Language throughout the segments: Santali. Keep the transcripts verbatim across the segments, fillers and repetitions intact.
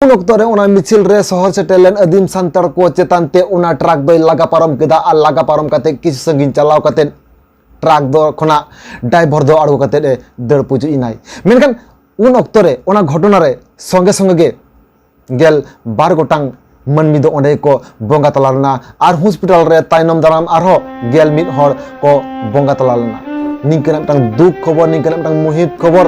ᱩᱱ ᱚᱠᱛᱚ ᱨᱮ ᱚᱱᱟ ᱢᱤᱪᱷᱤᱞ ᱨᱮ ᱥᱚᱦᱚᱨ ᱥᱮᱴᱮᱨ ᱞᱮᱱ ᱟᱹᱫᱤᱢ ᱥᱟᱱᱛᱟᱲ ᱠᱚ ᱪᱮᱛᱟᱱ ᱛᱮ ᱚᱱᱟ ᱴᱨᱟᱠ ᱫᱚᱭ ᱞᱟᱜᱟ ᱯᱟᱨᱚᱢ ᱠᱮᱫᱟ ᱟᱨ ᱞᱟᱜᱟ ᱯᱟᱨᱚᱢ ᱠᱟᱛᱮ ᱠᱤᱪᱷᱩ ᱥᱟᱺᱜᱤᱧ ᱪᱟᱞᱟᱣ ᱠᱟᱛᱮ ᱴᱨᱟᱠ ᱫᱚ ᱠᱷᱚᱱᱟᱜ ᱰᱨᱟᱭᱵᱷᱟᱨ ᱫᱚ ᱟᱬᱜᱚ ᱠᱟᱛᱮ ᱮ ᱫᱟᱹᱲ ᱯᱩᱪᱩᱡ ᱮᱱᱟᱭ᱾ ᱢᱮᱱᱠᱷᱟᱱ ᱩᱱ ᱚᱠᱛᱚ ᱨᱮ ᱚᱱᱟ ᱜᱷᱚᱴᱚᱱᱟ ᱨᱮ ᱥᱚᱸᱜᱮ ᱥᱚᱸᱜᱮ ᱜᱮ ᱜᱮᱞ ᱵᱟᱨ ᱜᱚᱴᱟᱝ ᱢᱟᱹᱱᱢᱤ ᱫᱚ ᱚᱸᱰᱮ ᱜᱮᱠᱚ ᱵᱚᱸᱜᱟ ᱛᱟᱞᱟ ᱞᱮᱱᱟ ᱟᱨ ᱦᱚᱥᱯᱤᱴᱟᱞ ᱨᱮ ᱛᱟᱭᱱᱚᱢ ᱫᱟᱨᱟᱢ ᱟᱨᱦᱚᱸ ᱜᱮᱞ ᱢᱤᱫ ᱦᱚᱲ ᱠᱚ ᱵᱚᱸᱜᱟ ᱛᱟᱞᱟ ᱞᱮᱱᱟ᱾ ᱱᱤᱝᱠᱟᱹᱱᱟᱜ ᱢᱤᱫᱴᱟᱝ ᱫᱩᱠ ᱠᱷᱚᱵᱚᱨ, ᱱᱤᱝᱠᱟᱹᱱᱟᱜ ᱢᱤᱫᱴᱟᱝ ᱢᱩᱦᱤᱛ ᱠᱷᱚᱵᱚᱨ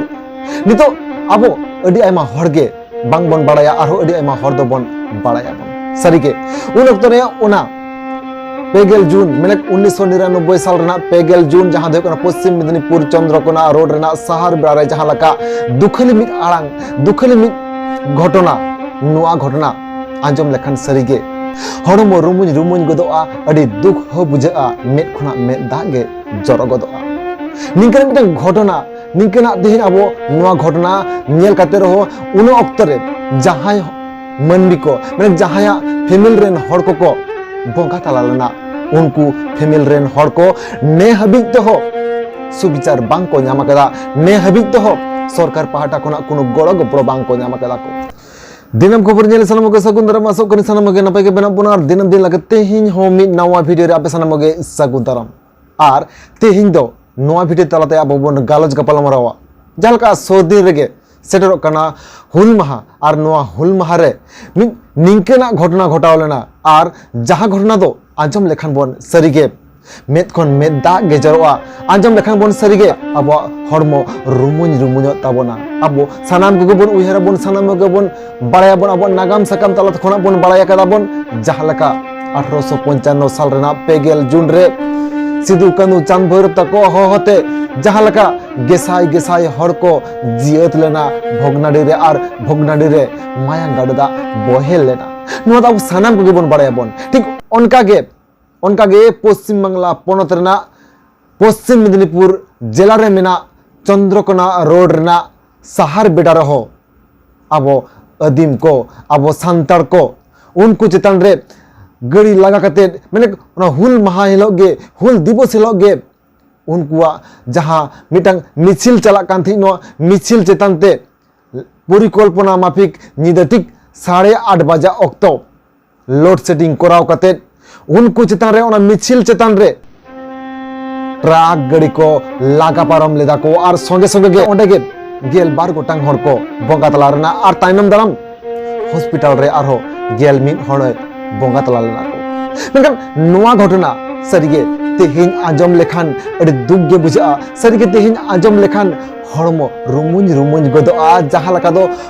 ᱱᱤᱛᱚᱜ ᱟᱵᱚ ᱟᱹᱰᱤ ᱟᱭᱢᱟ ᱦᱚᱲ ᱜᱮ ᱵᱟᱝ ᱵᱚᱱ ᱵᱟᱲᱟᱭᱟ, ᱟᱨᱦᱚᱸ ᱟᱹᱰᱤ ᱟᱭᱢᱟ ᱦᱚᱲ ᱫᱚᱵᱚᱱ ᱵᱟᱲᱟᱭᱟ ᱵᱚᱱ᱾ ᱥᱟᱹᱨᱤᱜᱮ ᱩᱱ ᱚᱠᱛᱚ ᱨᱮ ᱚᱱᱟ ᱯᱮ ᱜᱮᱞ ᱡᱩᱱ, ᱢᱟᱱᱮ ᱩᱱᱤᱥᱥᱚ ᱱᱤᱨᱟᱱᱚᱵᱵᱳᱭ ᱥᱟᱞ ᱨᱮᱱᱟᱜ ᱯᱮ ᱜᱮᱞ ᱡᱩᱱ, ᱡᱟᱦᱟᱸ ᱫᱚ ᱦᱩᱭᱩᱜ ᱠᱟᱱᱟ ᱯᱚᱥᱪᱤᱢ ᱢᱮᱫᱤᱱᱤᱯᱩᱨ ᱪᱚᱱᱫᱨᱚᱠᱳᱱᱟ ᱨᱳᱰ ᱨᱮᱱᱟᱜ ᱥᱟᱦᱟᱨ ᱵᱮᱲᱟ ᱨᱮ ᱡᱟᱦᱟᱸ ᱞᱮᱠᱟ ᱫᱩᱠᱷᱟᱹᱞᱤ ᱢᱤᱫ ᱟᱲᱟᱝ, ᱫᱩᱠᱷᱟᱹᱞᱤ ᱢᱤᱫ ᱜᱷᱚᱴᱚᱱᱟ, ᱱᱚᱣᱟ ᱜᱷᱚᱴᱚᱱᱟ ᱟᱸᱡᱚᱢ ᱞᱮᱠᱷᱟᱱ ᱥᱟᱹᱨᱤᱜᱮ ᱦᱚᱲᱢᱚ ᱨᱩᱢᱩᱧ ᱨᱩᱢᱩᱧ ᱜᱚᱫᱚᱜᱼᱟ, ᱟᱹᱰᱤ ᱫᱩᱠ ᱦᱚᱸ ᱵᱩᱡᱷᱟᱹᱜᱼᱟ, ᱢᱮᱫ ᱠᱷᱚᱱᱟᱜ ᱢᱮᱫ ᱫᱟᱜ ᱜᱮ ᱡᱚᱨᱚ ᱜᱚᱫᱚᱜᱼᱟ᱾ ᱱᱤᱝᱠᱟᱹᱱᱟᱜ ᱢᱤᱫᱴᱟᱝ ᱜᱷᱚᱴᱚᱱᱟ, ᱱᱤᱝᱠᱟᱹᱱᱟᱜ ᱛᱮᱦᱮᱧ ᱟᱵᱚ ᱱᱚᱣᱟ ᱜᱷᱚᱴᱚᱱᱟ ᱧᱮᱞ ᱠᱟᱛᱮ ᱨᱮᱦᱚᱸ ᱩᱱ ᱚᱠᱛᱚ ᱨᱮ ᱡᱟᱦᱟᱸᱭ ᱢᱟᱹᱱᱢᱤ ᱠᱚ, ᱢᱟᱱᱮ ᱡᱟᱦᱟᱸᱭᱟᱜ ᱯᱷᱮᱢᱮᱞᱤ ᱨᱮᱱ ᱦᱚᱲ ᱠᱚᱠᱚ ᱵᱚᱸᱜᱟ ᱛᱟᱞᱟ ᱞᱮᱱᱟ, ᱩᱱᱠᱩ ᱯᱷᱮᱢᱮᱞᱤ ᱨᱮᱱ ᱦᱚᱲ ᱠᱚ ᱱᱮ ᱦᱟᱹᱵᱤᱡ ᱛᱮᱦᱚᱸ ᱥᱩᱵᱤᱪᱟᱨ ᱵᱟᱝ ᱠᱚ ᱧᱟᱢ ᱟᱠᱟᱫᱟ, ᱱᱮ ᱦᱟᱹᱵᱤᱡ ᱛᱮᱦᱚᱸ ᱥᱚᱨᱠᱟᱨ ᱯᱟᱦᱴᱟ ᱠᱷᱚᱱᱟᱜ ᱠᱳᱱᱳ ᱜᱚᱲᱚ ᱜᱚᱯᱚᱲᱚ ᱵᱟᱝ ᱠᱚ ᱧᱟᱢ ᱟᱠᱟᱫᱟ ᱠᱚ᱾ ᱫᱤᱱᱟᱹᱢ ᱠᱷᱚᱵᱚᱨ ᱧᱮᱞ ᱥᱟᱱᱟᱢ ᱠᱚ ᱥᱟᱹᱜᱩᱱ ᱫᱟᱨᱟᱢ, ᱟᱥᱚᱜ ᱠᱟᱹᱱᱟᱹᱧ ᱥᱟᱱᱟᱢ ᱜᱮ ᱱᱟᱯᱟᱭ ᱜᱮ ᱢᱮᱱᱟᱜ ᱵᱚᱱᱟ ᱟᱨ ᱫᱤᱱᱟᱹᱢ ᱫᱤᱱ ᱞᱮᱠᱟ ᱛᱮᱦᱮᱧ ᱦᱚᱸ ᱢᱤᱫ ᱱᱟᱣᱟ ᱵᱷᱤᱰᱤᱭᱳ ᱨᱮ ᱟᱯᱮ ᱥᱟᱱᱟᱢ ᱜᱮ ᱥᱟᱹᱜᱩᱱ ᱫᱟᱨᱟᱢ᱾ ᱟᱨ ᱛᱮᱦᱮᱧ ᱫᱚ ᱱᱚᱣᱟ ᱵᱷᱤᱰᱤᱭᱳ ᱛᱟᱞᱟᱛᱮ ᱟᱵᱚ ᱵᱚᱱ ᱜᱟᱞᱚᱪ ᱜᱟᱯᱟᱞ ᱢᱟᱨᱟᱣᱟ, ᱡᱟᱦᱟᱸ ᱞᱮᱠᱟ ᱥᱩᱨ ᱫᱤᱱ ᱨᱮᱜᱮ ᱥᱮᱴᱮᱨᱚᱜ ᱠᱟᱱᱟ ᱦᱩᱞ ᱢᱟᱦᱟ, ᱟᱨ ᱱᱚᱣᱟ ᱦᱩᱞ ᱢᱟᱦᱟ ᱨᱮ ᱢᱤᱫ ᱱᱤᱝᱠᱟᱹᱱᱟᱜ ᱜᱷᱚᱴᱚᱱᱟ ᱜᱷᱚᱴᱟᱣ ᱞᱮᱱᱟ, ᱟᱨ ᱡᱟᱦᱟᱸ ᱜᱷᱚᱴᱚᱱᱟ ᱫᱚ ᱟᱸᱡᱚᱢ ᱞᱮᱠᱷᱟᱱ ᱵᱚᱱ ᱥᱟᱹᱨᱤᱜᱮ ᱢᱮᱫ ᱠᱷᱚᱱ ᱢᱮᱫ ᱫᱟᱜ ᱜᱮ ᱡᱚᱨᱚᱜᱼᱟ, ᱟᱸᱡᱚᱢ ᱞᱮᱠᱷᱟᱱ ᱵᱚᱱ ᱥᱟᱹᱨᱤᱜᱮ ᱟᱵᱚᱣᱟᱜ ᱦᱚᱲᱢᱚ ᱨᱩᱢᱩᱧ ᱨᱩᱢᱩᱧᱚᱜ ᱛᱟᱵᱚᱱᱟ᱾ ᱟᱵᱚ ᱥᱟᱱᱟᱢ ᱠᱚᱜᱮ ᱵᱚᱱ ᱩᱭᱦᱟᱹᱨᱟᱵᱚᱱ, ᱥᱟᱱᱟᱢ ᱠᱚᱜᱮ ᱵᱚᱱ ᱵᱟᱲᱟᱭᱟᱵᱚᱱ, ᱟᱵᱚᱣᱟᱜ ᱱᱟᱜᱟᱢ ᱥᱟᱠᱟᱢ ᱛᱟᱞᱟ ᱠᱷᱚᱱᱟᱜ ᱵᱚᱱ ᱵᱟᱲᱟᱭ ᱟᱠᱟᱫᱟ ᱵᱚᱱ, ᱡᱟᱦᱟᱸ ᱞᱮᱠᱟ ᱟᱴᱷᱨᱚᱥᱚ ᱯᱚᱧᱪᱟᱱᱱᱚ ᱥᱟᱞ ᱨᱮᱱᱟᱜ ᱯᱮ ᱜᱮᱞ ᱡᱩᱱ ᱨᱮ ᱥᱤᱫᱩ, ᱠᱟᱹᱱᱦᱩ, ᱪᱟᱸᱫᱽ, ᱵᱷᱳᱭᱨᱳᱵ ᱛᱟᱠᱚ ᱦᱚᱦᱚ ᱛᱮ ᱡᱟᱦᱟᱸ ᱞᱮᱠᱟ ᱜᱮᱥᱟᱭ ᱜᱮᱥᱟᱭ ᱦᱚᱲ ᱠᱚ ᱡᱤᱭᱟᱹᱛ ᱞᱮᱱᱟ ᱵᱷᱚᱜᱽᱱᱟᱰᱤ ᱨᱮ, ᱟᱨ ᱵᱷᱚᱜᱽᱱᱟᱰᱤ ᱨᱮ ᱢᱟᱭᱟᱝ ᱜᱟᱰᱟ ᱫᱟᱜ ᱵᱚᱦᱮᱞ ᱞᱮᱱᱟ, ᱱᱚᱣᱟ ᱫᱚ ᱟᱵᱚ ᱥᱟᱱᱟᱢ ᱠᱚᱜᱮ ᱵᱚᱱ ᱵᱟᱲᱟᱭᱟᱵᱚᱱ᱾ ᱴᱷᱤᱠ ᱚᱱᱠᱟ ᱜᱮ, ᱚᱱᱠᱟ ᱜᱮ ᱯᱚᱥᱪᱤᱢ ᱵᱟᱝᱞᱟ ᱯᱚᱱᱚᱛ ᱨᱮᱱᱟᱜ ᱯᱚᱥᱪᱤᱢ ᱢᱮᱫᱤᱱᱤᱯᱩᱨ ᱡᱮᱞᱟ ᱨᱮ ᱢᱮᱱᱟᱜ ᱪᱚᱱᱫᱨᱚᱠᱳᱱᱟ ᱨᱳᱰ ᱨᱮᱱᱟᱜ ᱥᱟᱦᱟᱨ ᱵᱮᱰᱟ ᱨᱮᱦᱚᱸ ᱟᱵᱚ ᱟᱹᱫᱤᱢ ᱠᱚ, ᱟᱵᱚ ᱥᱟᱱᱛᱟᱲ ᱠᱚ, ᱩᱱᱠᱩ ᱪᱮᱛᱟᱱ ᱨᱮ ᱜᱟᱹᱲᱤ ᱞᱟᱜᱟ ᱠᱟᱛᱮᱫ, ᱢᱟᱱᱮ ᱚᱱᱟ ᱦᱩᱞ ᱢᱟᱦᱟ ᱦᱤᱞᱳᱜ ᱜᱮ, ᱦᱩᱞ ᱫᱤᱵᱚᱥ ᱦᱤᱞᱳᱜ ᱜᱮ ᱩᱱᱠᱩᱣᱟᱜ ᱡᱟᱦᱟᱸ ᱢᱤᱫᱴᱟᱝ ᱢᱤᱪᱷᱤᱞ ᱪᱟᱞᱟᱜ ᱠᱟᱱ ᱛᱟᱦᱮᱸᱫ, ᱱᱚᱣᱟ ᱢᱤᱪᱷᱤᱞ ᱪᱮᱛᱟᱱ ᱛᱮ ᱯᱚᱨᱤᱠᱚᱞᱯᱚᱱᱟ ᱢᱟᱯᱷᱤᱠ ᱧᱤᱫᱟᱹ ᱴᱷᱤᱠ ᱥᱟᱲᱮ ᱟᱴ ᱵᱟᱡᱟ ᱚᱠᱛᱚ ᱞᱳᱰ ᱥᱮᱰᱤᱝ ᱠᱚᱨᱟᱣ ᱠᱟᱛᱮ ᱩᱱᱠᱩ ᱪᱮᱛᱟᱱ ᱨᱮ, ᱚᱱᱟ ᱢᱤᱪᱷᱤᱞ ᱪᱮᱛᱟᱱ ᱨᱮ ᱴᱨᱟᱠ ᱜᱟᱹᱰᱤ ᱠᱚ ᱞᱟᱜᱟ ᱯᱟᱨᱚᱢ ᱞᱮᱫᱟ ᱠᱚ ᱟᱨ ᱥᱚᱸᱜᱮ ᱥᱚᱸᱜᱮ ᱜᱮ ᱚᱸᱰᱮ ᱜᱮ ᱜᱮᱞ ᱵᱟᱨ ᱜᱚᱴᱟᱝ ᱦᱚᱲ ᱠᱚ ᱵᱚᱸᱜᱟ ᱛᱟᱞᱟ ᱞᱮᱱᱟ ᱟᱨ ᱛᱟᱭᱱᱚᱢ ᱫᱟᱨᱟᱢ ᱦᱚᱥᱯᱤᱴᱟᱞ ᱨᱮ ᱟᱨᱦᱚᱸ ᱜᱮᱞ ᱢᱤᱫ ᱦᱚᱲ ᱵᱚᱸᱜᱟ ᱛᱟᱞᱟ ᱞᱮᱱᱟ ᱠᱚ᱾ ᱢᱮᱱᱠᱷᱟᱱ ᱱᱚᱣᱟ ᱜᱷᱚᱴᱚᱱᱟ ᱥᱟᱹᱨᱤᱜᱮ ᱛᱮᱦᱮᱧ ᱟᱸᱡᱚᱢ ᱞᱮᱠᱷᱟᱱ ᱟᱹᱰᱤ ᱫᱩᱠ ᱜᱮ ᱵᱩᱡᱷᱟᱹᱜᱼᱟ᱾ ᱥᱟᱹᱨᱤᱜᱮ ᱛᱮᱦᱮᱧ ᱟᱸᱡᱚᱢ ᱞᱮᱠᱷᱟᱱ ᱦᱚᱲᱢᱚ ᱨᱩᱢᱩᱧ ᱨᱩᱢᱩᱧ ᱜᱚᱫᱚᱜᱼᱟ᱾ ᱡᱟᱦᱟᱸ ᱞᱮᱠᱟ ᱫᱚ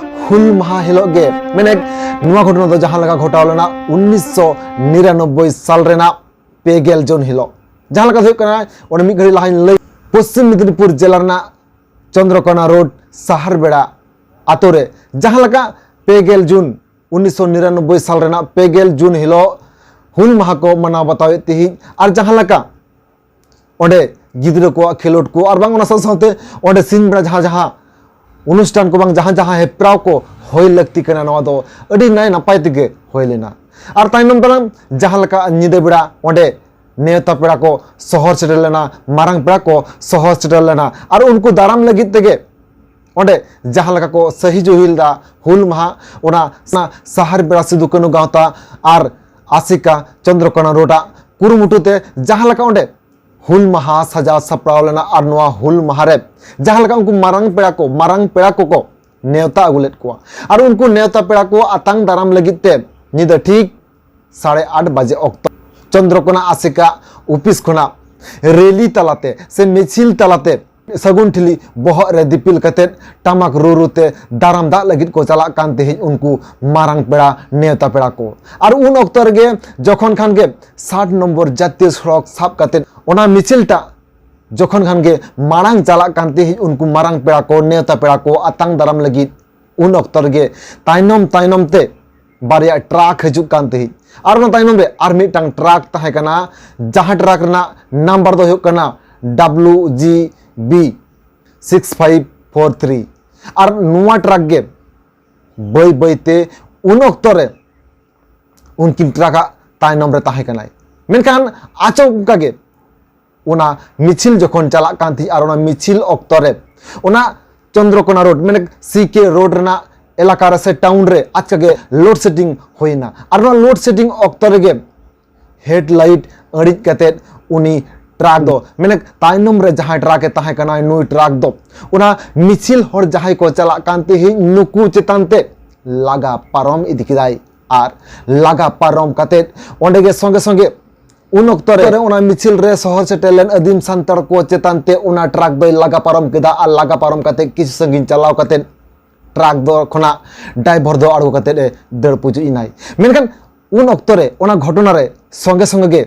ᱦᱩᱞ ᱢᱟᱦᱟ ᱦᱤᱞᱳᱜ ᱜᱮ, ᱢᱮᱱᱮᱫ ᱱᱚᱣᱟ ᱜᱷᱚᱴᱚᱱᱟ ᱫᱚ ᱡᱟᱦᱟᱸ ᱞᱮᱠᱟ ᱜᱷᱚᱴᱟᱣ ᱞᱮᱱᱟ ᱩᱱᱤᱥᱥᱚ ᱱᱤᱨᱟᱱᱚᱵᱵᱳᱭ ᱥᱟᱞ ᱨᱮᱱᱟᱜ ᱯᱮ ᱜᱮᱞ ᱡᱩᱱ ᱦᱤᱞᱳᱜ, ᱡᱟᱦᱟᱸ ᱞᱮᱠᱟ ᱫᱚ ᱦᱩᱭᱩᱜ ᱠᱟᱱᱟ, ᱚᱱᱮ ᱢᱤᱫ ᱜᱷᱟᱹᱲᱤ ᱞᱟᱦᱟᱧ ᱞᱟᱹᱭ, ᱯᱚᱥᱪᱤᱢ ᱢᱮᱫᱽᱱᱤᱯᱩᱨ ᱡᱮᱞᱟ ᱨᱮᱱᱟᱜ ᱪᱚᱱᱫᱨᱚᱠᱳᱱᱟ ᱨᱳᱰ ᱥᱟᱦᱟᱨ ᱵᱮᱲᱟ ᱟᱛᱳ ᱨᱮ ᱡᱟᱦᱟᱸ ᱞᱮᱠᱟ ᱯᱮ ᱜᱮᱞ ᱡᱩᱱ ᱩᱱᱤᱥᱥᱚ ᱱᱤᱨᱟᱱᱚᱵᱵᱳᱭ ᱥᱟᱞ ᱨᱮᱱᱟᱜ ᱯᱮ ᱜᱮᱞ ᱡᱩᱱ ᱦᱤᱞᱳᱜ ᱦᱩᱞ ᱢᱟᱦᱟ ᱠᱚ ᱢᱟᱱᱟᱣ ᱵᱟᱛᱟᱣᱮᱫ ᱛᱟᱦᱮᱸᱫ ᱟᱨ ᱡᱟᱦᱟᱸ ᱞᱮᱠᱟ ᱚᱸᱰᱮ ᱜᱤᱫᱽᱨᱟᱹ ᱠᱚᱣᱟᱜ ᱠᱷᱮᱞᱳᱰ ᱠᱚ ᱟᱨ ᱵᱟᱝ ᱚᱱᱟ ᱥᱟᱶ ᱥᱟᱶᱛᱮ ᱚᱸᱰᱮ ᱥᱤᱧ ᱵᱮᱲᱟ ᱡᱟᱦᱟᱸ ᱡᱟᱦᱟᱸ ᱚᱱᱩᱥᱴᱷᱟᱱ ᱠᱚ ᱵᱟᱝ ᱡᱟᱦᱟᱸ ᱡᱟᱦᱟᱸ ᱦᱮᱯᱨᱟᱣ ᱠᱚ ᱦᱩᱭ ᱞᱟᱹᱠᱛᱤ ᱠᱟᱱᱟ, ᱱᱚᱣᱟ ᱫᱚ ᱟᱹᱰᱤ ᱱᱟᱭ ᱱᱟᱯᱟᱭ ᱛᱮᱜᱮ ᱦᱩᱭ ᱞᱮᱱᱟ᱾ ᱟᱨ ᱛᱟᱭᱱᱚᱢ ᱫᱟᱨᱟᱢ ᱡᱟᱦᱟᱸ ᱞᱮᱠᱟ ᱧᱤᱫᱟᱹ ᱵᱮᱲᱟ ᱚᱸᱰᱮ ᱱᱮᱣᱛᱟ ᱯᱮᱲᱟ ᱠᱚ ᱥᱚᱦᱚᱨ ᱥᱮᱴᱮᱨ ᱞᱮᱱᱟ, ᱢᱟᱨᱟᱝ ᱯᱮᱲᱟ ᱠᱚ ᱥᱚᱦᱚᱨ ᱥᱮᱴᱮᱨ ᱞᱮᱱᱟ ᱟᱨ ᱩᱱᱠᱩ ᱫᱟᱨᱟᱢ ᱞᱟᱹᱜᱤᱫ ᱛᱮᱜᱮ ᱚᱸᱰᱮ ᱡᱟᱦᱟᱸ ᱞᱮᱠᱟ ᱠᱚ ᱥᱟᱹᱦᱤ ᱡᱩᱦᱤ ᱞᱮᱫᱟ ᱦᱩᱞ ᱢᱟᱦᱟ, ᱚᱱᱟ ᱥᱟᱦᱟᱨ ᱵᱮᱲᱟ ᱥᱤᱫᱩ ᱠᱟᱹᱱᱦᱩ ᱜᱟᱶᱛᱟ ᱟᱨ ᱟᱥᱮᱠᱟ ᱪᱚᱱᱫᱨᱚᱠᱳᱱᱟ ᱨᱳᱰᱟᱜ ᱠᱩᱨᱩᱢᱩᱴᱩ ᱛᱮ ᱡᱟᱦᱟᱸ ᱞᱮᱠᱟ ᱚᱸᱰᱮ ᱦᱩᱞ ᱢᱟᱦᱟ ᱥᱟᱡᱟᱣ ᱥᱟᱯᱲᱟᱣ ᱞᱮᱱᱟ ᱟᱨ ᱱᱚᱣᱟ ᱦᱩᱞ ᱢᱟᱦᱟ ᱨᱮ ᱡᱟᱦᱟᱸ ᱞᱮᱠᱟ ᱩᱱᱠᱩ ᱢᱟᱨᱟᱝ ᱯᱮᱲᱟ ᱠᱚ, ᱢᱟᱨᱟᱝ ᱯᱮᱲᱟ ᱠᱚᱠᱚ ᱱᱮᱣᱛᱟ ᱟᱹᱜᱩ ᱞᱮᱫ ᱠᱚᱣᱟ ᱟᱨ ᱩᱱᱠᱩ ᱱᱮᱣᱛᱟ ᱯᱮᱲᱟ ᱠᱚ ᱟᱛᱟᱝ ᱫᱟᱨᱟᱢ ᱞᱟᱹᱜᱤᱫ ᱛᱮ ᱧᱤᱫᱟᱹ ᱴᱷᱤᱠ ᱥᱟᱲᱮ ᱟᱴ ᱵᱟᱡᱮ ᱚᱠᱛᱚ ᱪᱚᱱᱫᱨᱚᱠᱳᱱᱟ ᱟᱥᱮᱠᱟ ᱚᱯᱷᱤᱥ ᱠᱷᱚᱱᱟᱜ ᱨᱮᱞᱤ ᱛᱟᱞᱟᱛᱮ ᱥᱮ ᱢᱤᱪᱷᱤᱞ ᱛᱟᱞᱟᱛᱮ ᱥᱟᱹᱜᱩᱱ ᱴᱷᱤᱞᱤ ᱵᱚᱦᱚᱜ ᱨᱮ ᱫᱤᱯᱤᱞ ᱠᱟᱛᱮ ᱴᱟᱢᱟᱠ ᱨᱩ ᱨᱩ ᱛᱮ ᱫᱟᱨᱟᱢ ᱫᱟᱜ ᱞᱟᱹᱜᱤᱫ ᱠᱚ ᱪᱟᱞᱟᱜ ᱠᱟᱱ ᱛᱟᱦᱮᱸᱫ ᱩᱱᱠᱩ ᱢᱟᱨᱟᱝ ᱯᱮᱲᱟ ᱱᱮᱣᱛᱟ ᱯᱮᱲᱟ ᱠᱚ᱾ ᱟᱨ ᱩᱱ ᱚᱠᱛᱚ ᱨᱮᱜᱮ ᱡᱚᱠᱷᱚᱱ ᱠᱷᱟᱱ ᱜᱮ ᱥᱟᱴ ᱱᱚᱢᱵᱚᱨ ᱡᱟᱹᱛᱤᱭᱟᱹ ᱥᱚᱲᱚᱠ ᱥᱟᱵ ᱠᱟᱛᱮ ᱚᱱᱟ ᱢᱤᱪᱷᱤᱞ ᱴᱟᱜ ᱡᱚᱠᱷᱚᱱ ᱠᱷᱟᱱ ᱜᱮ ᱢᱟᱲᱟᱝ ᱪᱟᱞᱟᱜ ᱠᱟᱱ ᱛᱟᱦᱮᱸᱫ ᱩᱱᱠᱩ ᱢᱟᱨᱟᱝ ᱯᱮᱲᱟ ᱠᱚ ᱱᱮᱣᱛᱟ ᱯᱮᱲᱟ ᱠᱚ ᱟᱛᱟᱝ ᱫᱟᱨᱟᱢ ᱞᱟᱹᱜᱤᱫ, ᱩᱱ ᱚᱠᱛᱚ ᱨᱮᱜᱮ ᱛᱟᱭᱱᱚᱢ ᱛᱟᱭᱱᱚᱢ ᱛᱮ ᱵᱟᱨᱭᱟ ᱴᱨᱟᱠ ᱦᱤᱡᱩᱜ ᱠᱟᱱ ᱛᱟᱦᱮᱸᱫ ᱟᱨ ᱚᱱᱟ ᱛᱟᱭᱱᱚᱢ ᱨᱮ ᱟᱨ ᱢᱤᱫᱴᱟᱝ ᱴᱨᱟᱠ ᱛᱟᱦᱮᱸ ᱠᱟᱱᱟ, ᱡᱟᱦᱟᱸ ᱴᱨᱟᱠ ᱨᱮᱱᱟᱜ ᱱᱟᱢᱵᱟᱨ ᱫᱚ ᱦᱩᱭᱩᱜ ᱠᱟᱱᱟ W G B six five four three. ᱟᱨ ᱱᱚᱣᱟ ᱴᱨᱟᱠ ᱜᱮ ᱵᱟᱹᱭ ᱵᱟᱹᱭ ᱛᱮ ᱩᱱ ᱚᱠᱛᱚ ᱨᱮ ᱩᱱᱠᱤᱱ ᱴᱨᱟᱠᱟᱜ ᱛᱟᱭᱱᱚᱢ ᱨᱮ ᱛᱟᱦᱮᱸ ᱠᱟᱱᱟᱭ᱾ ᱢᱮᱱᱠᱷᱟᱱ ᱟᱪᱚᱢᱠᱟ ᱜᱮ ᱚᱱᱟ ᱢᱤᱪᱷᱤᱞ ᱡᱚᱠᱷᱚᱱ ᱪᱟᱞᱟᱜ ᱠᱟᱱ ᱛᱟᱦᱮᱸᱫ ᱟᱨ ᱚᱱᱟ ᱢᱤᱪᱷᱤᱞ ᱚᱠᱛᱚ ᱨᱮ ᱚᱱᱟ ᱪᱚᱱᱫᱨᱚᱠᱳᱱᱟ ᱨᱳᱰ, ᱢᱟᱱᱮ ᱥᱤ ᱠᱮ ᱨᱳᱰ ᱨᱮᱱᱟᱜ ᱮᱞᱟᱠᱟ ᱨᱮ ᱥᱮ ᱴᱟᱣᱩᱱ ᱨᱮ ᱟᱪᱠᱟ ᱜᱮ ᱞᱳᱰ ᱥᱮᱰᱤᱝ ᱦᱩᱭᱱᱟ᱾ ᱟᱨ ᱱᱚᱣᱟ ᱞᱳᱰ ᱥᱮᱰᱤᱝ ᱚᱠᱛᱚ ᱨᱮᱜᱮ ᱦᱮᱰᱞᱟᱭᱤᱴ ᱟᱹᱲᱤᱡ ᱠᱟᱛᱮᱫ ᱩᱱᱤ ᱴᱨᱟᱠ ᱫᱚ, ᱢᱮᱱᱮᱠ ᱛᱟᱭᱱᱚᱢ ᱨᱮ ᱡᱟᱦᱟᱸᱭ ᱴᱨᱟᱠ ᱮ ᱛᱟᱦᱮᱸ ᱠᱟᱱᱟ, ᱱᱩᱭ ᱴᱨᱟᱠ ᱫᱚ ᱚᱱᱟ ᱢᱤᱪᱷᱤᱞ ᱦᱚᱲ ᱡᱟᱦᱟᱸᱭ ᱠᱚ ᱪᱟᱞᱟᱜ ᱠᱟᱱ ᱛᱟᱦᱮᱸᱫ, ᱱᱩᱠᱩ ᱪᱮᱛᱟᱱ ᱛᱮ ᱞᱟᱜᱟ ᱯᱟᱨᱚᱢ ᱤᱫᱤ ᱠᱮᱫᱟᱭ᱾ ᱟᱨ ᱞᱟᱜᱟ ᱯᱟᱨᱚᱢ ᱠᱟᱛᱮᱫ ᱚᱸᱰᱮ ᱜᱮ ᱥᱚᱸᱜᱮ ᱥᱚᱸᱜᱮ ᱩᱱ ᱚᱠᱛᱚ ᱨᱮ ᱚᱱᱟ ᱢᱤᱪᱷᱤᱞ ᱨᱮ ᱥᱚᱦᱚᱨ ᱥᱮᱴᱮᱨ ᱞᱮᱱ ᱟᱹᱫᱤᱢ ᱥᱟᱱᱛᱟᱲ ᱠᱚ ᱪᱮᱛᱟᱱ ᱛᱮ ᱚᱱᱟ ᱴᱨᱟᱠ ᱫᱚᱭ ᱞᱟᱜᱟ ᱯᱟᱨᱚᱢ ᱠᱮᱫᱟ᱾ ᱟᱨ ᱞᱟᱜᱟ ᱯᱟᱨᱚᱢ ᱠᱟᱛᱮᱫ ᱠᱤᱪᱷᱩ ᱥᱟᱺᱜᱤᱧ ᱪᱟᱞᱟᱣ ᱠᱟᱛᱮᱫ ᱴᱨᱟᱠ ᱫᱚ ᱠᱷᱚᱱᱟᱜ ᱰᱨᱟᱭᱵᱷᱟᱨ ᱫᱚ ᱟᱬᱜᱚ ᱠᱟᱛᱮᱫ ᱮ ᱫᱟᱹᱲ ᱯᱩᱪᱩᱡ ᱮᱱᱟᱭ᱾ ᱢᱮᱱᱠᱷᱟᱱ ᱩᱱ ᱚᱠᱛᱚ ᱨᱮ ᱚᱱᱟ ᱜᱷᱚᱴᱚᱱᱟ ᱨᱮ ᱥᱚᱸᱜᱮ ᱥᱚᱸᱜᱮ ᱜᱮ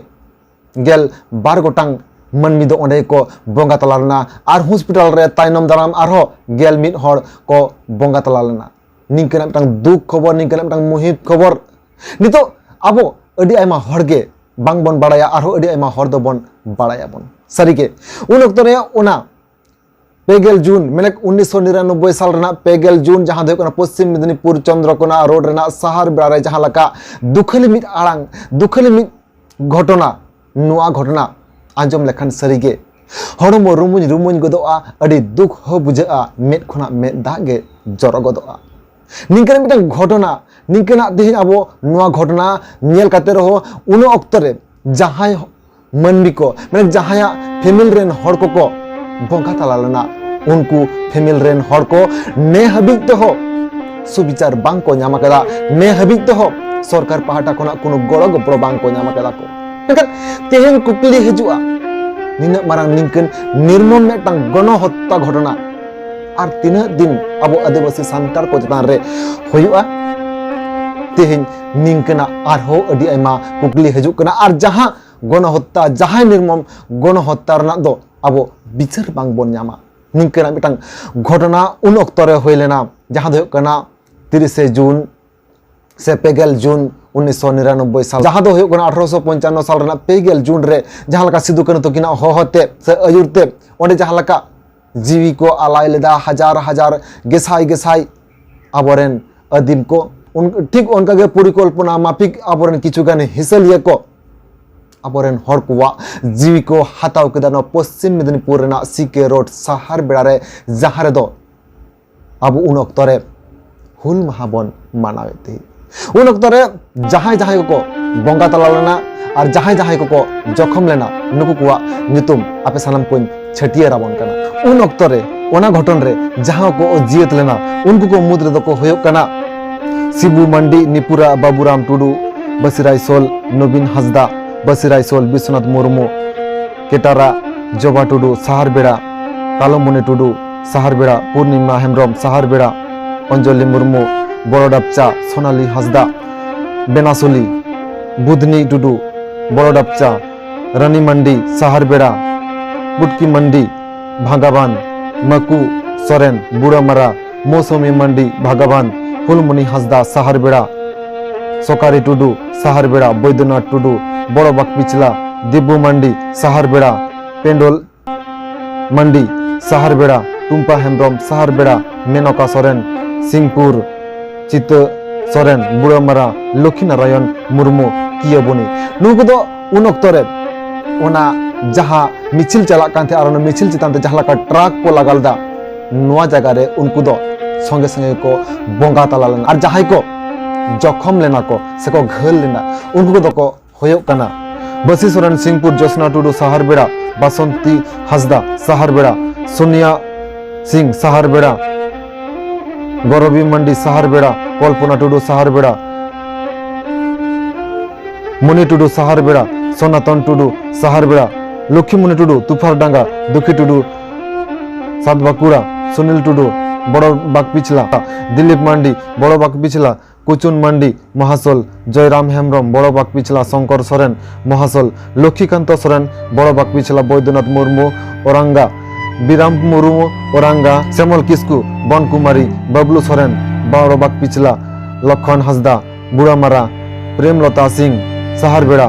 ᱜᱮᱞ ᱵᱟᱨ ᱜᱚᱴᱟᱝ ᱢᱟᱹᱱᱢᱤ ᱫᱚ ᱚᱸᱰᱮ ᱠᱚ ᱵᱚᱸᱜᱟ ᱛᱟᱞᱟ ᱞᱮᱱᱟ᱾ ᱟᱨ ᱦᱚᱥᱯᱤᱴᱟᱞ ᱨᱮ ᱛᱟᱭᱱᱚᱢ ᱫᱟᱨᱟᱢ ᱟᱨᱦᱚᱸ ᱜᱮᱞ ᱢᱤᱫ ᱦᱚᱲ ᱠᱚ ᱵᱚᱸᱜᱟ ᱛᱟᱞᱟ ᱞᱮᱱᱟ᱾ ᱱᱤᱝᱠᱟᱹᱱᱟᱜ ᱢᱤᱫᱴᱟᱝ ᱫᱩᱠ ᱠᱷᱚᱵᱚᱨ, ᱱᱤᱝᱠᱟᱹᱱᱟᱜ ᱢᱤᱫᱴᱟᱝ ᱢᱩᱦᱤᱢ ᱠᱷᱚᱵᱚᱨ ᱱᱤᱛᱚᱜ ᱟᱵᱚ ᱟᱹᱰᱤ ᱟᱭᱢᱟ ᱦᱚᱲ ᱜᱮ ᱵᱟᱝ ᱵᱚᱱ ᱵᱟᱲᱟᱭᱟ, ᱟᱨᱦᱚᱸ ᱟᱹᱰᱤ ᱟᱭᱢᱟ ᱦᱚᱲ ᱫᱚᱵᱚᱱ ᱵᱟᱲᱟᱭᱟᱵᱚᱱ᱾ ᱥᱟᱹᱨᱤᱜᱮ ᱩᱱ ᱚᱠᱛᱚ ᱨᱮ ᱚᱱᱟ ᱯᱮ ᱜᱮᱞ ᱡᱩᱱ, ᱢᱟᱱᱮ ᱩᱱᱤᱥᱥᱚ ᱱᱤᱨᱟᱱᱚᱵᱵᱳᱭ ᱥᱟᱞ ᱨᱮᱱᱟᱜ ᱯᱮ ᱜᱮᱞ ᱡᱩᱱ, ᱡᱟᱦᱟᱸ ᱫᱚ ᱦᱩᱭᱩᱜ ᱠᱟᱱᱟ ᱯᱚᱥᱪᱤᱢ ᱢᱮᱫᱤᱱᱤᱯᱩᱨ ᱪᱚᱱᱫᱨᱚᱠᱳᱱᱟ ᱨᱳᱰ ᱨᱮᱱᱟᱜ ᱥᱟᱦᱟᱨ ᱵᱮᱲᱟ ᱨᱮ ᱡᱟᱦᱟᱸ ᱞᱮᱠᱟ ᱫᱩᱠᱷᱟᱹᱞᱤ ᱢᱤᱫ ᱟᱲᱟᱝ, ᱫᱩᱠᱷᱟᱹᱞᱤ ᱢᱤᱫ ᱜᱷᱚᱴᱚᱱᱟ, ᱱᱚᱣᱟ ᱜᱷᱚᱴᱚᱱᱟ ᱟᱸᱡᱚᱢ ᱞᱮᱠᱷᱟᱱ ᱥᱟᱹᱨᱤᱜᱮ ᱦᱚᱲᱢᱚ ᱨᱩᱢᱩᱧ ᱨᱩᱢᱩᱧ ᱜᱚᱫᱚᱜᱼᱟ, ᱟᱹᱰᱤ ᱫᱩᱠ ᱦᱚᱸ ᱵᱩᱡᱷᱟᱹᱜᱼᱟ, ᱢᱮᱫ ᱠᱷᱚᱱᱟᱜ ᱢᱮᱫ ᱫᱟᱜ ᱜᱮ ᱡᱚᱨᱚ ᱜᱚᱫᱚᱜᱼᱟ᱾ ᱱᱤᱝᱠᱟᱹᱱᱟᱜ ᱢᱤᱫᱴᱟᱝ ᱜᱷᱚᱴᱚᱱᱟ, ᱱᱤᱝᱠᱟᱹᱱᱟᱜ ᱛᱮᱦᱮᱧ ᱟᱵᱚ ᱱᱚᱣᱟ ᱜᱷᱚᱴᱚᱱᱟ ᱧᱮᱞ ᱠᱟᱛᱮ ᱨᱮᱦᱚᱸ ᱩᱱ ᱚᱠᱛᱚ ᱨᱮ ᱡᱟᱦᱟᱸᱭ ᱢᱟᱹᱱᱢᱤ ᱠᱚ, ᱢᱟᱱᱮ ᱡᱟᱦᱟᱸᱭᱟᱜ ᱯᱷᱮᱢᱮᱞ ᱨᱮᱱ ᱦᱚᱲ ᱠᱚᱠᱚ ᱵᱚᱸᱜᱟ ᱛᱟᱞᱟ ᱞᱮᱱᱟ, ᱩᱱᱠᱩ ᱯᱷᱮᱢᱮᱞ ᱨᱮᱱ ᱦᱚᱲ ᱠᱚ ᱱᱮ ᱦᱟᱹᱵᱤᱡ ᱛᱮᱦᱚᱸ ᱥᱩᱵᱤᱪᱟᱨ ᱵᱟᱝ ᱠᱚ ᱧᱟᱢ ᱟᱠᱟᱫᱟ, ᱱᱮ ᱦᱟᱹᱵᱤᱡ ᱛᱮᱦᱚᱸ ᱥᱚᱨᱠᱟᱨ ᱯᱟᱦᱴᱟ ᱠᱷᱚᱱᱟᱜ ᱠᱳᱱᱳ ᱜᱚᱲᱚ ᱜᱚᱯᱚᱲᱚ ᱵᱟᱝ ᱠᱚ ᱧᱟᱢ ᱟᱠᱟᱫᱟ ᱠᱚ᱾ ᱢᱮᱱᱠᱷᱟᱱ ᱛᱮᱦᱮᱧ ᱠᱩᱠᱞᱤ ᱦᱤᱡᱩᱜᱼᱟ, ᱱᱤᱱᱟᱹᱜ ᱢᱟᱨᱟᱝ ᱱᱤᱝᱠᱟᱹᱱ ᱱᱤᱨᱢᱚᱢ ᱢᱤᱫᱴᱟᱝ ᱜᱚᱱᱚ ᱦᱚᱛᱛᱟ ᱜᱷᱚᱴᱚᱱᱟ ᱟᱨ ᱛᱤᱱᱟᱹᱜ ᱫᱤᱱ ᱟᱵᱚ ᱟᱹᱫᱤᱵᱟᱹᱥᱤ ᱥᱟᱱᱛᱟᱲ ᱠᱚ ᱪᱮᱛᱟᱱ ᱨᱮ ᱦᱩᱭᱩᱜᱼᱟ? ᱛᱮᱦᱮᱧ ᱱᱤᱝᱠᱟᱹᱱᱟᱜ ᱟᱨᱦᱚᱸ ᱟᱹᱰᱤ ᱟᱭᱢᱟ ᱠᱩᱠᱞᱤ ᱦᱤᱡᱩᱜ ᱠᱟᱱᱟ᱾ ᱟᱨ ᱡᱟᱦᱟᱸ ᱜᱚᱱᱚ ᱦᱚᱛᱛᱟ, ᱡᱟᱦᱟᱸᱭ ᱱᱤᱨᱢᱚᱢ ᱜᱚᱱᱚ ᱦᱚᱛᱛᱟ ᱨᱮᱱᱟᱜ ᱫᱚ ᱟᱵᱚ ᱵᱤᱪᱟᱹᱨ ᱵᱟᱝ ᱵᱚᱱ ᱧᱟᱢᱟ᱾ ᱱᱤᱝᱠᱟᱹᱱᱟᱜ ᱢᱤᱫᱴᱟᱝ ᱜᱷᱚᱴᱚᱱᱟ ᱩᱱ ᱚᱠᱛᱚ ᱨᱮ ᱦᱩᱭ ᱞᱮᱱᱟ, ᱡᱟᱦᱟᱸ ᱫᱚ ᱦᱩᱭᱩᱜ ᱠᱟᱱᱟ ᱛᱤᱨᱤᱥᱮ ᱡᱩᱱ ᱥᱮ ᱯᱮ ᱜᱮᱞ ᱡᱩᱱ ᱩᱱᱤᱥᱥᱚ ᱱᱤᱨᱟᱱᱚᱵᱵᱳᱭ ᱥᱟᱞ, ᱡᱟᱦᱟᱸ ᱫᱚ ᱦᱩᱭᱩᱜ ᱠᱟᱱᱟ ᱟᱴᱷᱨᱚᱥᱚ ᱯᱚᱧᱪᱟᱱᱱᱚ ᱥᱟᱞ ᱨᱮᱱᱟᱜ ᱯᱮ ᱜᱮᱞ ᱡᱩᱱ ᱨᱮ ᱡᱟᱦᱟᱸ ᱞᱮᱠᱟ ᱥᱤᱫᱩ ᱠᱟᱹᱱᱦᱩ ᱛᱟᱹᱠᱤᱱᱟᱜ ᱦᱚᱦᱚ ᱛᱮ ᱥᱮ ᱟᱹᱭᱩᱨ ᱛᱮ ᱚᱸᱰᱮ ᱡᱟᱦᱟᱸ ᱞᱮᱠᱟ ᱡᱤᱣᱤ ᱠᱚ ᱟᱞᱟᱭ ᱞᱮᱫᱟ, ᱦᱟᱡᱟᱨ ᱦᱟᱡᱟᱨ, ᱜᱮᱥᱟᱭ ᱜᱮᱥᱟᱭ ᱟᱵᱚᱨᱮᱱ ᱟᱹᱫᱤᱢ ᱠᱚ, ᱩᱱ-, ᱴᱷᱤᱠ ᱚᱱᱠᱟᱜᱮ ᱯᱚᱨᱤᱠᱚᱞᱯᱚᱱᱟ ᱢᱟᱯᱷᱤᱠ ᱟᱵᱚᱨᱮᱱ ᱠᱤᱪᱷᱩᱜᱟᱱ ᱦᱤᱥᱟᱹᱞᱤᱭᱟᱹ ᱠᱚ ᱟᱵᱚᱨᱮᱱ ᱦᱚᱲ ᱠᱚᱣᱟᱜ ᱡᱤᱣᱤ ᱠᱚ ᱦᱟᱛᱟᱣ ᱠᱮᱫᱟ ᱱᱚᱣᱟ ᱯᱚᱥᱪᱤᱢ ᱢᱮᱫᱤᱱᱤᱯᱩᱨ ᱨᱮᱱᱟᱜ ᱥᱤ ᱠᱮ ᱨᱳᱰ ᱥᱟᱦᱟᱨ ᱵᱮᱲᱟ ᱨᱮ, ᱡᱟᱦᱟᱸ ᱨᱮᱫᱚ ᱟᱵᱚ ᱩᱱ ᱚᱠᱛᱚ ᱨᱮ ᱦᱩᱞ ᱢᱟᱦᱟ ᱵᱚᱱ ᱢᱟᱱᱟᱣᱮᱫ ᱛᱟᱦᱮᱸᱫ᱾ ᱩᱱ ᱚᱠᱛᱚ ᱨᱮ ᱡᱟᱦᱟᱸᱭ ᱡᱟᱦᱟᱸᱭ ᱠᱚᱠᱚ ᱵᱚᱸᱜᱟ ᱛᱟᱞᱟ ᱞᱮᱱᱟ ᱟᱨ ᱡᱟᱦᱟᱸᱭ ᱡᱟᱦᱟᱸᱭ ᱠᱚᱠᱚ ᱡᱚᱠᱷᱚᱢ ᱞᱮᱱᱟ, ᱱᱩᱠᱩ ᱠᱚᱣᱟᱜ ᱧᱩᱛᱩᱢ ᱟᱯᱮ ᱥᱟᱱᱟᱢ ᱠᱚᱧ ᱪᱷᱟᱹᱴᱭᱟᱹᱨ ᱟᱵᱚᱱ ᱠᱟᱱᱟ᱾ ᱩᱱ ᱚᱠᱛᱚ ᱨᱮ ᱚᱱᱟ ᱜᱷᱚᱴᱚᱱ ᱨᱮ ᱡᱟᱦᱟᱸ ᱠᱚ ᱡᱤᱭᱟᱹᱛ ᱞᱮᱱᱟ, ᱩᱱᱠᱩ ᱠᱚ ᱢᱩᱫᱽ ᱨᱮᱫᱚ ᱠᱚ ᱦᱩᱭᱩᱜ ᱠᱟᱱᱟ ᱥᱤᱵᱩ ᱢᱟᱱᱰᱤ, ᱱᱤᱯᱩᱨᱟ ᱵᱟᱵᱩᱨᱟᱢ ᱴᱩᱰᱩ, ᱵᱟᱥᱤᱨᱟᱭ ᱥᱳᱞ ᱱᱚᱵᱤᱱ ᱦᱟᱸᱥᱫᱟ, ᱵᱟᱥᱤᱨᱟᱭ ᱥᱳᱞ ᱵᱤᱥᱣᱚᱱᱟᱛᱷ ᱢᱩᱨᱢᱩ, ᱠᱮᱴᱟᱨᱟ ᱡᱚᱵᱟ ᱴᱩᱰᱩ ᱥᱟᱦᱟᱨ ᱵᱮᱲᱟ, ᱠᱟᱞᱚᱢᱚᱱᱤ ᱴᱩᱰᱩ ᱥᱟᱦᱟᱨ ᱵᱮᱲᱟ, ᱯᱩᱨᱱᱤᱢᱟ ᱦᱮᱢᱵᱨᱚᱢ ᱥᱟᱦᱟᱨ ᱵᱮᱲᱟ, ᱚᱧᱡᱚᱞᱤ ᱢᱩᱨᱢᱩ ᱵᱚᱲᱚᱰᱟᱯᱪᱟ, ᱥᱳᱱᱟᱞᱤ ᱦᱟᱸᱥᱫᱟ ᱵᱮᱱᱟᱥᱚᱞᱤ, ᱵᱩᱫᱷᱱᱤ ᱴᱩᱰᱩ ᱵᱚᱲᱚᱰᱟᱯᱪᱟ, ᱨᱟᱱᱤ ᱢᱟᱱᱰᱤ ᱥᱟᱦᱟᱨ ᱵᱮᱲᱟ, ᱯᱩᱴᱠᱤ ᱢᱟᱱᱰᱤ ᱵᱷᱟᱜᱟᱵᱟᱱ, ᱢᱟᱹᱠᱩ ᱥᱚᱨᱮᱱ ᱵᱩᱲᱟᱹᱢᱟᱨᱟ, ᱢᱳᱥᱚᱢᱤ ᱢᱟᱱᱰᱤ ᱵᱷᱟᱜᱟᱵᱟᱱ, ᱯᱷᱩᱞᱢᱩᱱᱤ ᱦᱟᱸᱥᱫᱟ ᱥᱟᱦᱟᱨ ᱵᱮᱲᱟ, ᱥᱚᱠᱟᱨᱤ ᱴᱩᱰᱩ ᱥᱟᱦᱟᱨ ᱵᱮᱲᱟ, ᱵᱳᱭᱫᱚᱱᱟᱛᱷ ᱴᱩᱰᱩ ᱵᱚᱲᱚ ᱵᱟᱠᱯᱤᱪᱞᱟ, ᱫᱤᱵᱩ ᱢᱟᱱᱰᱤ ᱥᱟᱦᱟᱨ ᱵᱮᱲᱟ, ᱯᱮᱱᱰᱚᱞ ᱢᱟᱱᱰᱤ ᱥᱟᱦᱟᱨ ᱵᱮᱲᱟ, ᱴᱩᱢᱯᱟ ᱦᱮᱢᱵᱨᱚᱢ ᱥᱟᱦᱟᱨ ᱵᱮᱲᱟ, ᱢᱮᱱᱚᱠᱟ ᱥᱚᱨᱮᱱ ᱥᱤᱝᱯᱩᱨ, ᱪᱤᱛᱟᱹ ᱥᱚᱨᱮᱱ ᱵᱩᱲᱟᱹᱢᱟᱨᱟ, ᱞᱚᱠᱠᱷᱤ ᱱᱟᱨᱟᱭᱚᱱ ᱢᱩᱨᱢᱩ ᱠᱤᱭᱟᱵᱚᱱᱤ᱾ ᱱᱩᱠᱩ ᱫᱚ ᱩᱱ ᱚᱠᱛᱚ ᱨᱮ ᱚᱱᱟ ᱡᱟᱦᱟᱸ ᱢᱤᱪᱷᱤᱞ ᱪᱟᱞᱟᱜ ᱠᱟᱱ ᱛᱟᱦᱮᱸᱫ ᱟᱨ ᱚᱱᱟ ᱢᱤᱪᱷᱤᱞ ᱪᱮᱛᱟᱱ ᱛᱮ ᱡᱟᱦᱟᱸ ᱞᱮᱠᱟ ᱴᱨᱟᱠ ᱠᱚ ᱞᱟᱜᱟ ᱞᱮᱫᱟ, ᱱᱚᱣᱟ ᱡᱟᱭᱜᱟ ᱨᱮ ᱩᱱᱠᱩ ᱫᱚ ᱥᱚᱸᱜᱮ ᱥᱚᱸᱜᱮ ᱠᱚ ᱵᱚᱸᱜᱟ ᱛᱟᱞᱟ ᱞᱮᱱᱟ᱾ ᱟᱨ ᱡᱟᱦᱟᱸᱭ ᱠᱚ ᱡᱚᱠᱷᱚᱢ ᱞᱮᱱᱟ ᱠᱚ ᱥᱮ ᱠᱚ ᱜᱷᱟᱹᱞ ᱞᱮᱱᱟ, ᱩᱱᱠᱩ ᱠᱚᱫᱚ ᱠᱚ ᱦᱩᱭᱩᱜ ᱠᱟᱱᱟ ᱵᱟᱥᱤ ᱥᱚᱨᱮᱱ ᱥᱤᱝᱯᱩᱨ, ᱡᱳᱥᱱᱟ ᱴᱩᱰᱩ ᱥᱟᱦᱟᱨ ᱵᱮᱲᱟ, ᱵᱟᱥᱚᱱᱛᱤ ᱦᱟᱸᱥᱫᱟ ᱥᱟᱦᱟᱨ ᱵᱮᱲᱟ, ᱥᱳᱱᱤᱭᱟ ᱥᱤᱝ ᱥᱟᱦᱟᱨ ᱵᱮᱲᱟ, ᱜᱚᱨᱚᱵᱤ ᱢᱟᱱᱰᱤ ᱥᱟᱦᱟᱨ ᱵᱮᱲᱟ, ᱠᱚᱞᱯᱚᱱᱟ ᱴᱩᱰᱩ ᱥᱟᱦᱟᱨ ᱵᱮᱲᱟ, ᱢᱩᱱᱤ ᱴᱩᱰᱩ ᱥᱟᱦᱟᱨ ᱵᱮᱲᱟ, ᱥᱚᱱᱟᱛᱚᱱ ᱴᱩᱰᱩ ᱥᱟᱦᱟᱨ ᱵᱮᱲᱟ, ᱞᱚᱠᱠᱷᱤ ᱢᱩᱱᱤ ᱴᱩᱰᱩ ᱛᱩᱯᱷᱟᱨ ᱰᱟᱸᱜᱟ, ᱫᱩᱠᱷᱤ ᱴᱩᱰᱩ ᱥᱟᱛ ᱵᱟᱸᱠᱩᱲᱟ, ᱥᱩᱱᱤᱞ ᱴᱩᱰᱩ ᱵᱚᱲᱚ ᱵᱟᱠᱯᱤᱪᱷᱞᱟ, ᱫᱤᱞᱤᱯ ᱢᱟᱱᱰᱤ ᱵᱚᱲᱚ ᱵᱟᱠᱯᱤᱪᱷᱞᱟ, ᱠᱩᱪᱩᱱ ᱢᱟᱱᱰᱤ ᱢᱟᱦᱟᱥᱳᱞ, ᱡᱚᱭᱨᱟᱢ ᱦᱮᱢᱵᱨᱚᱢ ᱵᱚᱲᱚ ᱵᱟᱠᱯᱤᱪᱷᱞᱟ, ᱥᱚᱝᱠᱚᱨ ᱥᱚᱨᱮᱱ ᱢᱟᱦᱟᱥᱳᱞ, ᱞᱚᱠᱠᱷᱤᱠᱟᱱᱛᱚ ᱥᱚᱨᱮᱱ ᱵᱚᱲᱚ ᱵᱟᱠᱯᱤᱪᱷᱞᱟ, ᱵᱳᱭᱫᱚᱱᱟᱛᱷ ᱢᱩᱨᱢᱩ ᱳᱨᱟᱝᱜᱟ, ᱵᱤᱨᱟᱢ ᱢᱩᱨᱢᱩ ᱳᱨᱟᱝᱜᱟ, ᱥᱮᱢᱚᱞ ᱠᱤᱥᱠᱩ ᱵᱚᱱᱠᱩᱢᱟᱨᱤ, ᱵᱟᱵᱞᱩ ᱥᱚᱨᱮᱱ ᱵᱚᱲᱚ ᱵᱟᱠᱯᱤᱪᱷᱞᱟ, ᱞᱚᱠᱷᱚᱱ ᱦᱟᱸᱥᱫᱟ ᱵᱩᱲᱟᱢᱟᱨᱟ, ᱯᱨᱮᱢᱞᱚᱛᱟ ᱥᱤᱝ ᱥᱟᱦᱟᱨ ᱵᱮᱲᱟ,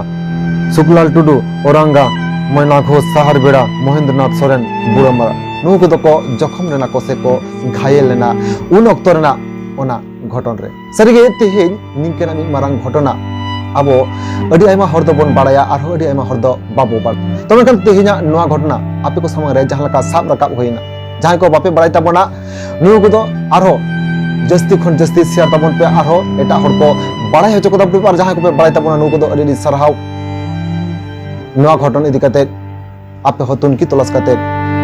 ᱥᱩᱠᱞᱟᱞ ᱴᱩᱰᱩ ᱳᱨᱟᱝᱜᱟ, ᱢᱚᱭᱱᱟ ᱜᱷᱳᱥ ᱥᱟᱦᱟᱨ ᱵᱮᱲᱟ, ᱢᱚᱦᱮᱱᱫᱨᱚᱱᱟᱛᱷ ᱥᱚᱨᱮᱱ ᱵᱩᱲᱟᱢᱟᱨᱟ᱾ ᱱᱩᱠᱩ ᱠᱚᱫᱚ ᱠᱚ ᱡᱚᱠᱷᱚᱢ ᱞᱮᱱᱟ ᱠᱚ ᱥᱮ ᱠᱚ ᱜᱷᱟᱭᱮᱞ ᱞᱮᱱᱟ ᱩᱱ ᱚᱠᱛᱚ ᱨᱮᱱᱟᱜ ᱚᱱᱟ ᱜᱷᱚᱴᱚᱱ ᱨᱮ᱾ ᱥᱟᱹᱨᱤᱜᱮ ᱛᱮᱦᱮᱧ ᱱᱤᱝᱠᱟᱹᱱᱟᱜ ᱢᱤᱫ ᱢᱟᱨᱟᱝ ᱜᱷᱚᱴᱚᱱᱟ ᱟᱵᱚ ᱟᱹᱰᱤ ᱟᱭᱢᱟ ᱦᱚᱲ ᱫᱚᱵᱚᱱ ᱵᱟᱲᱟᱭᱟ, ᱟᱨᱦᱚᱸ ᱟᱹᱰᱤ ᱟᱭᱢᱟ ᱦᱚᱲ ᱫᱚ ᱵᱟᱵᱚ ᱵᱟᱲᱟᱭᱟ᱾ ᱛᱚ ᱢᱮᱱᱠᱷᱟᱱ ᱛᱮᱦᱮᱧᱟᱜ ᱱᱚᱣᱟ ᱜᱷᱚᱴᱚᱱᱟ ᱟᱯᱮ ᱠᱚ ᱥᱟᱢᱟᱝ ᱨᱮ ᱡᱟᱦᱟᱸ ᱞᱮᱠᱟ ᱥᱟᱵ ᱨᱟᱠᱟᱵ ᱦᱩᱭᱱᱟ, ᱡᱟᱦᱟᱸᱭ ᱠᱚ ᱵᱟᱯᱮ ᱵᱟᱲᱟᱭ ᱛᱟᱵᱚᱱᱟ, ᱱᱩᱠᱩ ᱠᱚᱫᱚ ᱟᱨᱦᱚᱸ ᱡᱟᱹᱥᱛᱤ ᱠᱷᱚᱱ ᱡᱟᱹᱥᱛᱤ ᱥᱮᱭᱟᱨ ᱛᱟᱵᱚᱱ ᱯᱮ, ᱟᱨᱦᱚᱸ ᱮᱴᱟᱜ ᱦᱚᱲ ᱠᱚ ᱵᱟᱲᱟᱭ ᱦᱚᱪᱚ ᱠᱚ ᱛᱟᱵᱚᱱ ᱯᱮ᱾ ᱟᱨ ᱡᱟᱦᱟᱸᱭ ᱠᱚᱯᱮ ᱵᱟᱲᱟᱭ ᱛᱟᱵᱚᱱᱟ, ᱱᱩᱠᱩ ᱫᱚ ᱟᱹᱰᱤ ᱟᱹᱰᱤ ᱥᱟᱨᱦᱟᱣ᱾ ᱱᱚᱣᱟ ᱜᱷᱚᱴᱚᱱ ᱤᱫᱤ ᱠᱟᱛᱮ ᱟᱯᱮ ᱦᱚᱸ ᱛᱩᱱᱠᱷᱤ ᱛᱚᱞᱟᱥ ᱠᱟᱛᱮ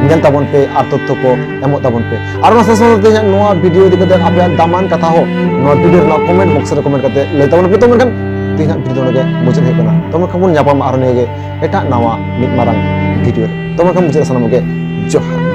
ᱧᱮᱞ ᱛᱟᱵᱚᱱ ᱯᱮ ᱟᱨ ᱛᱚᱛᱛᱷᱚ ᱠᱚ ᱮᱢᱚᱜ ᱛᱟᱵᱚᱱ ᱯᱮ᱾ ᱟᱨ ᱚᱱᱟ ᱥᱟᱶ ᱥᱟᱶᱛᱮ ᱛᱮᱦᱮᱧᱟᱜ ᱱᱚᱣᱟ ᱵᱷᱤᱰᱤᱭᱳ ᱤᱫᱤ ᱠᱟᱛᱮ ᱟᱯᱮᱭᱟᱜ ᱫᱟᱢᱟᱱ ᱠᱟᱛᱷᱟ ᱦᱚᱸ ᱱᱚᱣᱟ ᱵᱷᱤᱰᱤᱭᱳ ᱨᱮᱱᱟᱜ ᱠᱚᱢᱮᱱᱴ ᱵᱚᱠᱥ ᱨᱮ ᱠᱚᱢᱮᱱᱴ ᱠᱟᱛᱮ ᱞᱟᱹᱭ ᱛᱟᱵᱚᱱ ᱯᱮ᱾ ᱛᱚ ᱢᱮᱱᱠᱷᱟᱱ ᱛᱮᱦᱮᱧᱟᱜ ᱵᱷᱤᱰᱤᱭᱳ ᱱᱚᱰᱮ ᱜᱮ ᱢᱩᱪᱟᱹᱫ ᱦᱩᱭᱩᱜ ᱠᱟᱱᱟ᱾ ᱛᱚ ᱢᱮᱱᱠᱷᱟᱱ ᱵᱚᱱ ᱧᱟᱯᱟᱢᱟ ᱟᱨᱦᱚᱸ ᱱᱤᱭᱟᱹ ᱜᱮ ᱮᱴᱟᱜ ᱱᱟᱣᱟ ᱢᱤᱫ ᱢᱟᱨᱟᱝ ᱵᱷᱤᱰᱤᱭᱳ ᱨᱮ᱾ ᱛᱚ ᱢᱮᱱᱠᱷᱟᱱ ᱢᱩᱪᱟᱹᱫ ᱨᱮ ᱥᱟᱱᱟᱢ ᱠᱚᱜᱮ ᱡᱚᱦᱟᱨ᱾